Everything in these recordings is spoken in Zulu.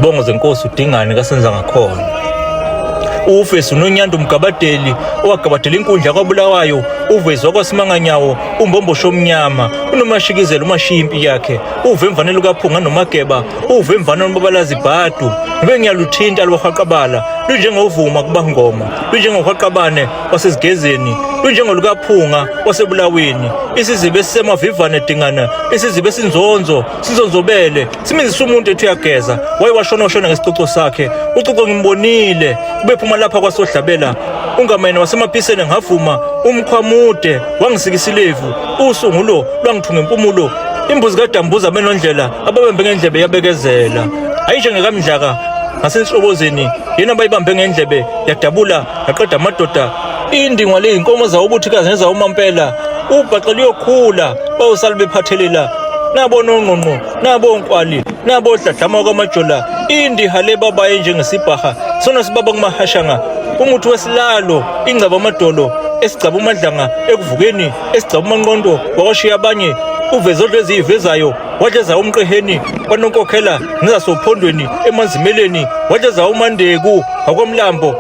Izibongo zenkosi uDingane kaSenzangakhona. Ufesi uNonyanda uMgabadeli owagabadela inkundla kwaBulawayo, uVezi wakwaSimanganyawo, uMbombosho omnyama, uNomashikizela umashiya impi yakhe, uVemvane lukaPhunga noMageba, uVemvane olubabalaza ibhadu, ngibe ngiyaluthinta lwahwaqabala, lunjengovuma kubangoma, lunjengohwaqabane wasezigezeni, lunjengolukaPhunga wasebulaweni, isiziba esisemavivane dingana, isiziba esinzonzo, sinzonzobele, simizisa umuntu ethi uyageza, waye washona washona ngesicoco sakhe, ucoco ngimbonile, ubephuma lapha kwasodlabela, ungamene wasemaphiseni ngavuma, umkhwamude wangisikisa ilevu, usungulo lwangithunga impumulo, imbuzi kadambuza benondlela ababembe ngendlebe yabekezela, ayinjengekamdlaka ngasenhlobozeni yena bayibambe ngendlebe yadabula yaqeda amadoda indingwa le inkomo zawo ubuthikazi nezawo mampela ubhaxa luyokhula bawusala bephathelela nabo nongqongqo nabo nkwali nabo dladlama kwamajola indiha le babaye njengesibhaha sona sibaba kumahashanga umuthi wesilalo ingcaba amadolo esigcaba umadlanga ekuvukeni esigcaba umanqondo wakwashiya abanye uveze odla eziyivezayo wadleza umqeheni kwanonkokhela ngizasophondweni emanzimeleni wadleza umandeku wakwamlambo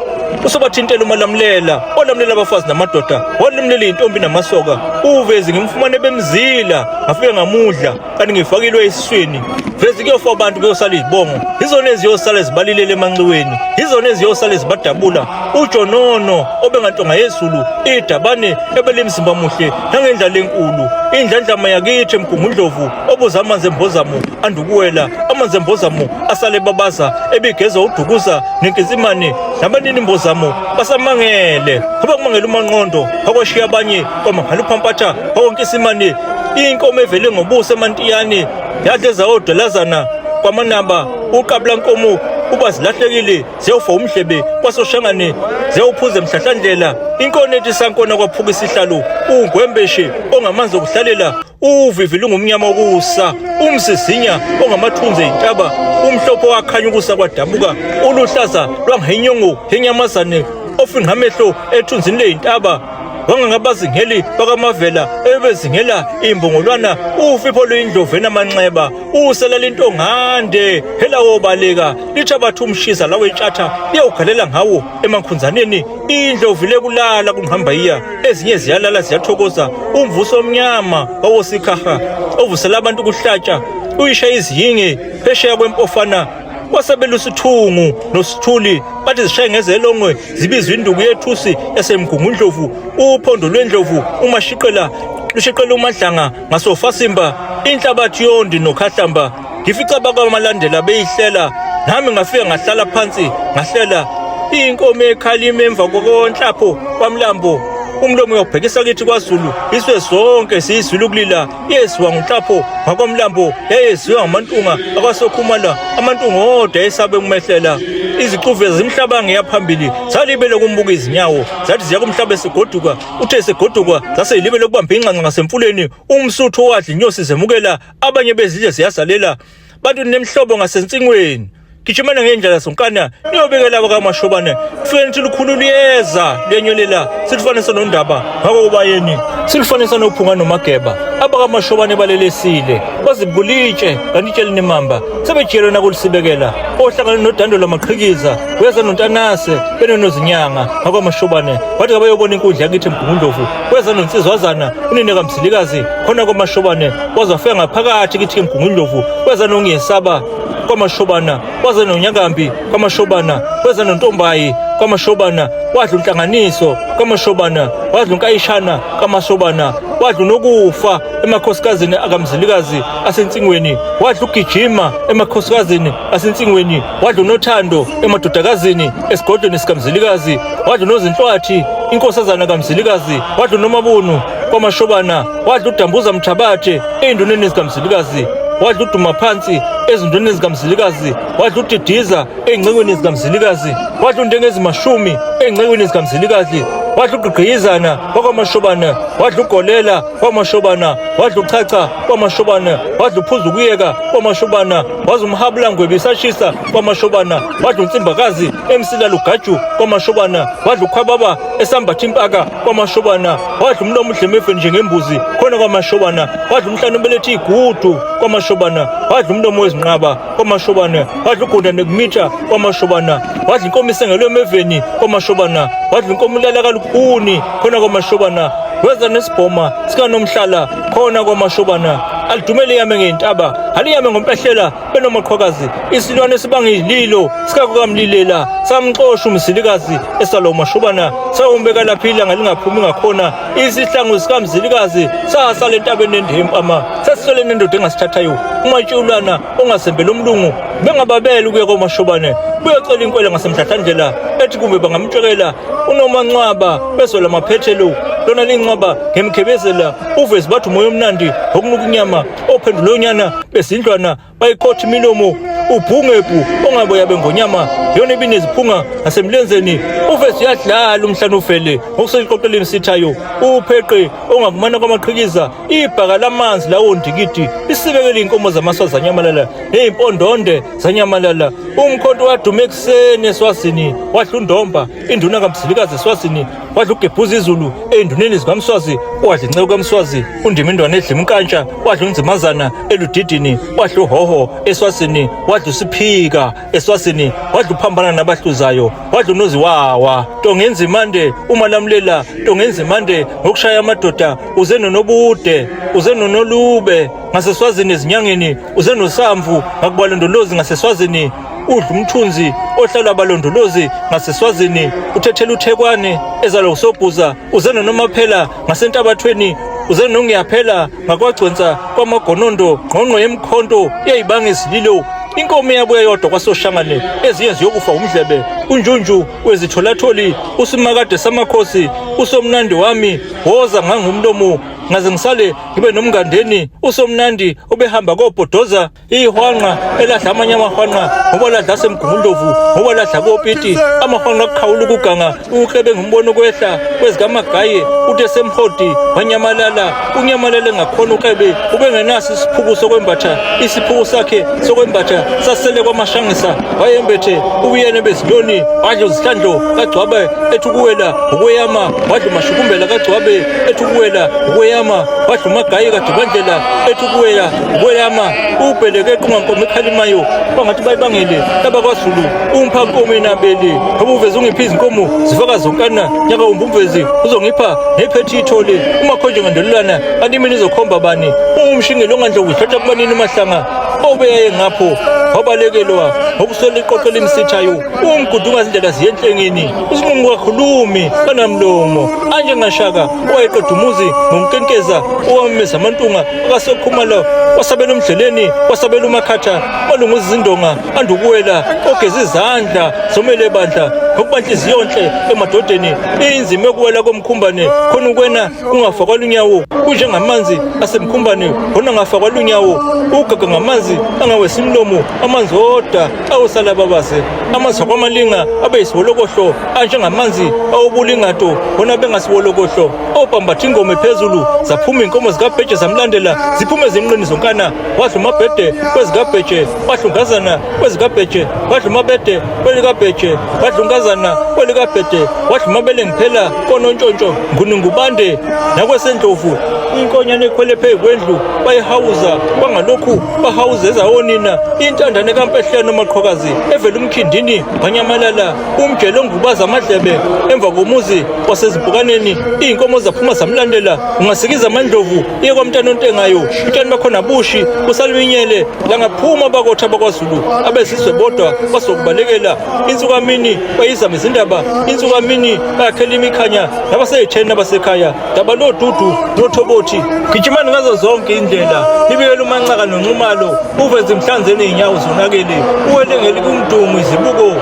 usobathintela umalamlela olamlela abafazi namadoda walamlela iy'ntombi namasoka uvezi ngimfumane bemzila ngafike ngamudla kanti ngifakilwe esiswini vezi kuyofa abantu kuyosala izibongo yizona eziyosala zibalilele emanxiweni yizona eziyosala zibadabula ujonono obengantonga yezulu idabane ebelimzimba muhle nangendlala enkulu indlandlama yakithi emgungundlovu obuza amanzi embozamo andukuwela amanzi embozamo asale babaza ebigeza udukuza nenkinsimane nabanini imbozamo basamangele ngoba kumangela umanqondo wakwashiya abanye kwamangala uphampatha wakonkisimane inkomo evele ngobuso emantiyane yadla ezawodolazana kwamanaba uqabula nkomo uba zilahlekile ziyawufa umdlebe kwasoshangane ziyawuphuza emhlahlandlela inkona ethi sankona kwaphuka isihlalo ungwembeshe ongamanzi okuhlalela uvivi lungumnyama wokusa umsizinya ongamathunzi eyintaba umhlophe owakhanya ukusa kwadabuka uluhlaza lwangenyongo yenyamazane ofinqa amehlo ethunzini leyintaba wangangabazingeli bakamavela ebezingela imbongolwana ufipho luyindlovu enamanxeba uselala intongande hela wobaleka litsha bathi umshiza lawo itshatha liyawugalela ngawo emankhunzaneni indlovu lekulala kunqambayiya ezinye ziyalala ziyathokoza umvuso omnyama wawosikhaha ovusela abantu kuhlatsha uyisha iziyinge phesheya kwempofana kwasabela usithungu nosithuli bathi zishaye ngezelongwe zibizwa induku yethusi yasemgungundlovu uphondo lwendlovu umashiqela lushiqela umadlanga ngasofasimba inhlabathi yondi nokhahlamba ngifica bakwamalandela beyihlela nami ngafika ngahlala phansi ngahlela inkomo ekhalima emva kokonhlapho kwamlambo umlomo uyawubhekisa kithi kwaZulu iswe sonke siyizwile ukulila yeziwa ngunhlapho ngakwamlambo yayeziwa ngamantunga akwasokhumala amantunga odwa esabe kumehlela izicuve zimhlaba ngeyaphambili zalibele kumbuka izinyawo zathi ziya kumhlaba esigoduka uthe esigoduka zase yilibele kubamba inxanxa ngasemfuleni umsuthu owadla inyosi zemukela abanye bezidle ziyazalela bantu nemhlobo ngasensingweni gijimana ngendlela zonkana niyobikela abakamashobane fike nithi lukhulu luyeza luyanyolela silifanisa nondaba ngakho kubayeni silifanisa nophunga nomageba abakamashobane balelesile bazibukulitshe kanti itshe linemamba sebejiyelwe nakulisibekela ohlangane nodando lwamaqhikiza weza nontanase benonozinyanga ngakwamashobane wathi kabayobona inkundla yakithi emgungundlovu weza nonsizwazana unina kamzilikazi khona kwamashobane waze wafika ngaphakathi kithi emgungundlovu weza nongiyesaba kwamashobana waze nonyakambi kwamashobana weza nontombayi kwamashobana wadla unhlanganiso kwamashobana wadla unkayishana kwamashobana wadla unokufa emakhosikazini akamzilikazi asensingweni wadla ugijima emakhosikazini asensingweni wadla unothando emadodakazini esigodlweni sikamzilikazi wadla unozinhlwathi inkosazana kamzilikazi wadla unomabunu kwamashobana wadla udambuza mthabathe ey'nduneni zikamzilikazi wadla uduma phansi ezinduneni zikamzilikazi wadla udidiza ey'ncekweni zikamzilikazi wadla undengezimashumi ey'ncekweni zikamzilikazi. Wadla ugqigqiyizana wakwamashobana, wadla ugolela kwamashobana, wadla uchacha kwamashobana, wadla uphuza ukuyeka kwamashobana, waza umhabula ngwebi isashisa kwamashobana, wadla unsimbakazi emsila lugaju kwamashobana, wadla ukhwababa esambatha impaka kwamashobana, wadla umlomo udlemefeni njengembuzi khona kwamashobana, wadla umhlane obelethe igudu kwamashobana, wadla umlomo wezinqaba kwamashobana, wadla ugunda nekumitha kwamashobana, wadla inkomo isengelwe emeveni kwamashobana, wadla inkomo ilala kalukhuni khona kwamashobana, weza nesibhoma sikanomhlala khona kwamashobana. Alidumele iyame ngentaba, aliyame ngompehlela benomaqhwakazi, isilwane esibanga izililo sikakukamlilela samxosha umzilikazi esalo mashobana, sawumbeka lapha ilanga lingaphumi ngakhona. Isihlangu sikamzilikazi sasala entabeni endempama, sasisele nendoda engasithathayo umatshulana ongasembela umlungu bengababela ukuya komashobane buyocela inkwela ngasemhlahlandlela ethi kumbe bangamtshekela unomancwaba bezola maphethelo lona lincwaba ngemkhebezela uvezi bathi umoya omnandi okunuka inyama ophendula onyana bezindlwana bayiqotha imilomo ubhungebhu ongaboya bengonyama yona ibineziphunga ngasemlenzeni uvezi uyadlala umhlane ufele ngokuseliqoqela imsithayo upheqe ongakumana kwamaqhikiza ibhaka lamanzi lawo ndikidi isibekele inkomo zamaswazi zanyamalala nezimpondonde zanyamalala umkhonto waduma ekuseni eswazini wadla undomba induna kamzilikazi eswazini wadla ugebhuza izulu ey'nduneni zikamswazi wadla inceku kamswazi undimindwane edla imnkantsha wadla unzimazana eludidini wadla uhoho eswazini wadla usiphika eswazini wadla uphambana nabahluzayo wadla unoziwawa tongenza imande umalamlela tongenza imande ngokushaya amadoda uze nonobude uze nonolube ngaseswazini ezinyangeni uze nosamvu ngakubalondolozi ngaseswazini udla umthunzi ohlala abalondolozi ngaseswazini uthethela uthekwane ezalwa usobhuza uze nonomaphela ngasentabathweni uze nongiyaphela ngakwagcwensa kwamagonondo ngqongqo yemkhonto yayibanga izililo inkomo yabuya yodwa kwasoshangane ezinye ziyokufa umdlebe unjunju wezitholatholi usimakade samakhosi usomnandi wami woza ngangumlomo ngaze ngisale ngibe nomngandeni usomnandi obehamba kobhodoza ihwanqa eladla amanye amahwanqa ngoba ladla semgungundlovu ngoba ladla kopiti amahwanqa akukhawula ukuganga uklebe ngumbono kwehla kwezikamagaye uthi esemhodi wanyamalala unyamalale ngakhona uklebe ubengenaso isiphuku sokwembatha isiphuku sakhe sokwembatha sasele kwamashangisa wayembethe ubuyena beziloni wadla uzihlandlo kagcwabe ethi ukuwela ukweyama wadla umashukumbela kagcwabe ethi ukuwela ukweyama wadla umagayi kadibandlela ethi ukuwela ukweyama ubheleke equnga nkomo ekhalimayo kwangathi bayibangele labakwazulu umpha nkomo enabele ngoba uveze ungipha izinkomo zifaka zonkana nyaka wumba umvezi uzongipha nephethi ithole uma khonje ngandelelana kanti imini izokhomba bani ungumshingelo ongandlovu ihlatha kubanini umahlanga obeyaye ngapho wabalekelwa ngokuswela iqoqo elimsithayo umgudu ungazindlela ziye enhlengeni usinqumo kakhulumi kanamlomo anjengashaka owayeqeda umuzi ngomkenkeza owamemeza amantunga akasokhumalo wasabela umdleleni wasabela umakhatha walunguza izindonga andukuwela ogeza izandla zomele bandla ngokuba nhliziyo nhle emadodeni inzima yokuwela komkhumbane khona ukwena kungafakwa lunyawo kunjengamanzi asemkhumbane khona ngafakwa lunyawo ugaga ngamanzi angawesimlomo amanzi oda awusala babaze amanzi akwamalinga abe yisiwolokohlo anjengamanzi awubulingato bona bengasiwolokohlo obhambatha ingoma phezulu zaphuma inkomo zikabheje zamlandela ziphume ezinqini zonkana wadla umabhede kwezikabheje wadla ungazana kwezikabheje wadla umabede kwelikabheje wadla unkazana kwelikabhede wadla umabele ngiphela konontshontsho ngunungubande nakwesendlovu inkonyane ekhwele phezu kwendlu bayihawuza kwangalokhu bahawuza ezawonina intandane kampehlane omaqhokazi evela umkhindini wanyamalala umjelo ongubaza amadlebe emva komuzi wasezimpukaneni iy'nkomo zaphuma zamlandela ungasikiza amandlovu iye kwamntana ontengayo utshani bakhona bushi busaluminyele langaphuma abakotha bakwazulu abezizwe bodwa bazokubalekela insukamini bayizama izindaba insukamini bayakhela imikhanya nabaseyitheni nabasekhaya daba lodudu nothobothi gijimani ngazo zonke indlela nibikele umancaka nonxumalo uveze imhlanzeni iy'nyawo zonakele uwele ngelikumdumo izibuko.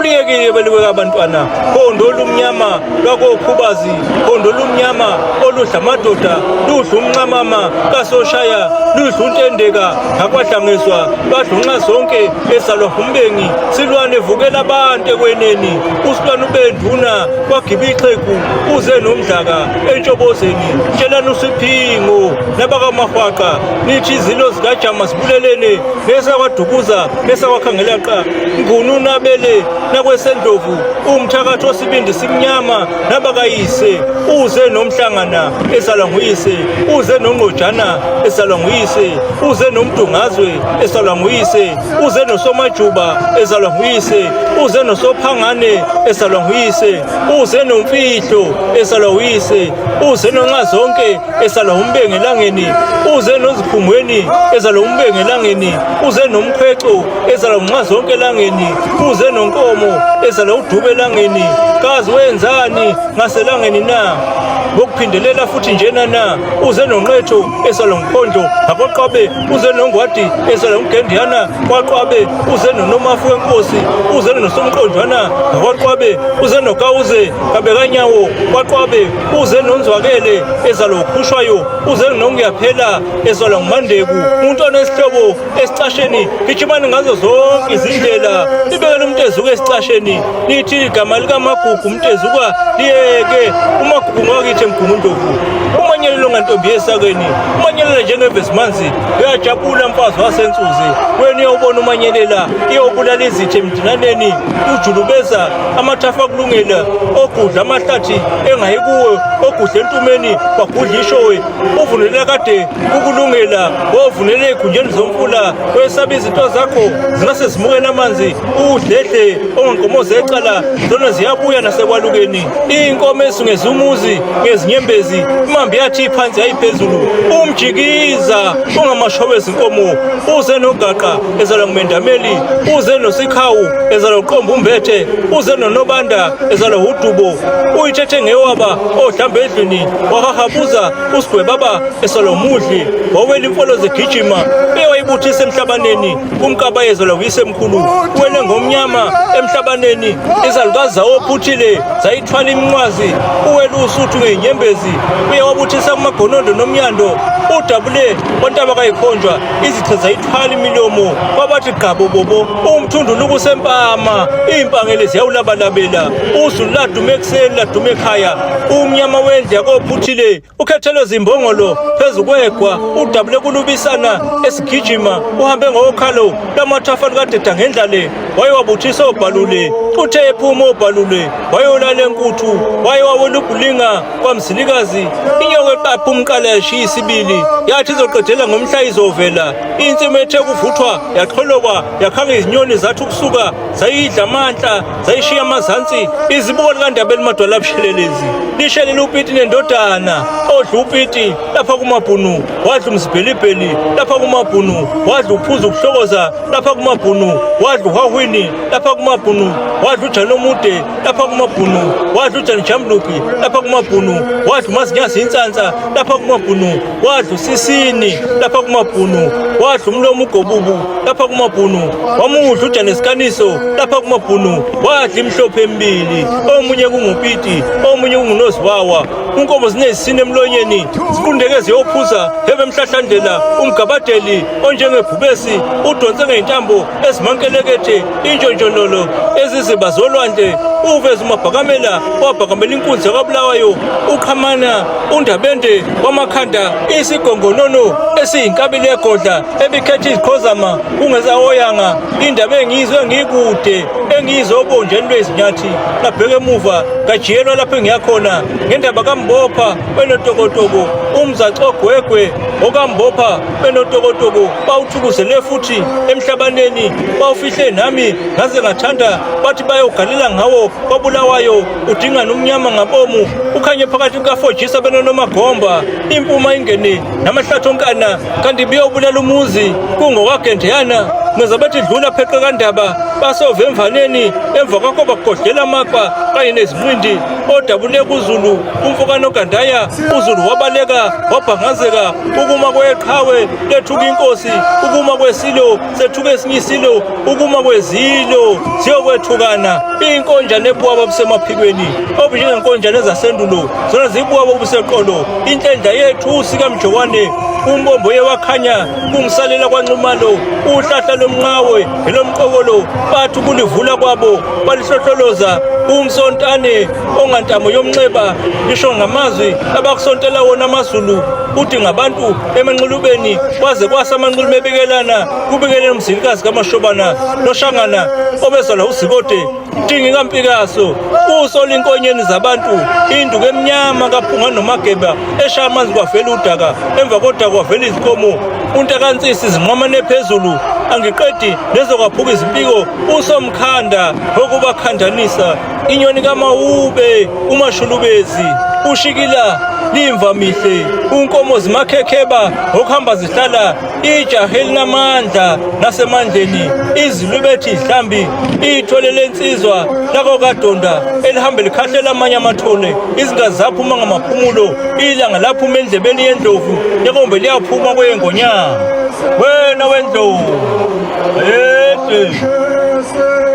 Uliyekile beliweka abantwana. Phondo olumnyama lwakokhubazi, phondo olumnyama oludla amadoda, ludla umnqamama kasoshaya, ludla untendeka ngakwahlangezwa, lwadla unxa zonke esalwa umbengi, silwane vukela abantu ekweneni, usilwane ubenduna kwagiba ixhegu, uze nomdlaka entshobozeni, tshelani usiphingo nabakamahwaqa, nithi izilo zikajama zibulelene nesakwadukuza nesakwakhangela qa nguni unabele nakwesendlovu umthakathi osibindi simnyama nabakayise uze nomhlangana esalwa nguyise uze nongqojana esalwa nguyise uze nomdungazwe esalwa nguyise uze nosomajuba esalwa nguyise uze nosophangane esalwa nguyise uze nomfihlo esalwa uyise uze nonxa zonke esalwa umbenge elangeni uze nozikhungweni ezalwa umbenge elangeni uze nomkhweco ezalwa unxa zonke elangeni uze nonkomo ezalwa udube elangeni kazi wenzani ngaselangeni na ngokuphindelela futhi njena na uze nonqetho esalwa ngumkhondlo ngakwaqwabe uze nongwadi esalwa ngugendiyana kwaqwabe uze nonomafu wenkosi uze nosomqonjwana ngakwaqwabe uze nokawuze kabekanyawo kwaqwabe uze nonzwakele ezalwa ukhushwayo uze nongiyaphela ezalwa ngumandeku umuntu onesihlobo esicasheni gijimani ngazo zonke izindlela nibekele umntezuka esicasheni nithi igama likamagugu umntezuka liyeke umagugu ngwakithi emgungundlovu umanyelelo ngantombi yesakeni umanyelela njengevezimanzi uyajabula mfazi wasensuzi wena uyawubona umanyelela iyobulala izitha emdinaneni ujulubeza amathafa akulungela ogudla amahlathi engayi kuwe ogudla entumeni wagudla ishowe uvunulela kade kukulungela wovunele egunjeni zomfula wesaba izinto zakho zingase zimukele amanzi udledle ongenkomo zecala zona ziyabuya nasekwalukeni iy'nkomo ezungeza umuzi ngezinyembezi imambi yathi iphansi yayiphezulu umjikiza ungamashobe ezinkomo uze nogaqa ezalwa ngumendameli uze nosikhawu ezalwa uqomba umbethe uze nonobanda ezalwa udubo uyithethe ngewaba ohlamba endlini wahahabuza usigwebaba esalwa umudli wawela imfolo zigijima bewayibuthisa emhlabaneni kumkaba ezalwa uyisemkhulu wele ngomnyama emhlabaneni izalukazi zawophuthile zayithwala iminqwazi uwele usuthu ngezinyembezi uye wabuthisa kumagonondo nomnyando udabule ontaba kayikhonjwa izitha zayithwala imilomo kwabathi gqabo bobo umthunduluko usempama iy'mpangele ziyawulabalabela uzulu laduma ekuseni laduma ekhaya umnyama wendlu yakophuthile ukhethelwe zimbongolo phezu kwegwa udabule kulubisana esigijima uhambe ngokhalo lwamathafa lukadeda ngendlale wayewabuthisa obhalule uthe ephuma obhalule wayolala enkuthu wayewawela ubhulinga kwamzilikazi inyoka eqapha umqala yashiya isibili yathi izoqedela ngomhla izovela insimu ethe kuvuthwa yaxholoba yakhanga izinyoni zathi ukusuka zayidla amanhla zayishiya amazansi izibuko likandaba elimadwala abushelelezi lishelele upiti nendodana odla upiti lapha kumabhunu wadla umzibhelibheli lapha kumabhunu wadla uphuza ukuhlokoza lapha kumabhunu wadla uhwahwini lapha kumabhunu wadla ujani omude lapha kumabhunu wadla ujani jambuluki lapha kumabhunu wadla umazinyasi insansa lapha kumabhunu wadla usisini lapha kumabhunu wadla umlomo ugobubu lapha kumabhunu wamudla ujani sikaniso lapha kumabhunu wadla imhlophe emibili omunye kungupiti omunye kungunoziwawa unkomo zinezisini emlonyeni ziqundeke ziyophuza hebe emhlahlandlela umgabadeli onjengebhubesi udonse ngey'ntambo ezimankelekethe intshontshololo eziziba zolwandle uveza umabhakamela wabhakamela inkunzi yakwabulawayo uqhamana undabende wamakhanda isigongonono esiyinkabile yegodla ebikhetha iziqhozama kungesawoyanga indaba engiyizwe ngikude engiyizwe obonjeni lwezinyathi ngabheka emuva ngajiyelwa lapho engiyakhona ngendaba kambopha benotokotoko umzacogwegwe okambopha benotokotoko bawuthukuzele futhi emhlabaneni bawufihle nami ngaze ngathanda bathi bayogalela ngawo kwabulawayo udingana umnyama ngabomu ukhanye phakathi kukafojisa benonomagomba impuma ingene namahlathi onkana kanti biyobulala umuzi kungokagendeyana. Ngeza bathi dlula pheqe kandaba basove emvaneni emva kwakho bagodlela amaqwa kanye nezinqindi odabule kuZulu umfo kaNogandaya uZulu wabaleka wabhangazeka ukuma kweqhawe lethuka inkosi ukuma kwesilo sethuka esinye isilo ukuma kwezilo siyokwethukana inkonjane ebuwaba busemaphikweni obunjengenkonjane ezasendulo zona zibuwaba obuseqolo inhlendla yethu usikamjokwane umbombo uye wakhanya kungisalela kwanxumalo uhlahla lomnqawe elomqokolo bathi ukulivula kwabo balihlohloloza umsontane ongantamo yomnxeba ngisho ngamazwi abakusontela wona amazulu uthi ngabantu emanxulubeni kwaze kwasa amanxuluma ebikelana kubikele umzilikazi kamashobana noshangana obezalwa uzikode Ntingi kaMpikaso usola inkonyeni zabantu induku emnyama kaphunga nomageba eshaya amanzi kwavela udaka emva kodaka kwavela izinkomo untakansisi zinqwamane phezulu angiqedi nezokwaphuka izimpiko usomkhanda okubakhandanisa inyoni kamawube umashulubezi ushikila limva mihle unkomo zimakhekheba okuhamba zihlala ijaha elinamandla nasemandleni izilubethi ihlambi ithole lensizwa lakokadonda elihambe likhahlela amanye amathole izingazi zaphuma ngamaphumulo ilanga laphuma endlebeni yendlovu lekombe liyaphuma kweyengonyama wena wendlovu. Ede.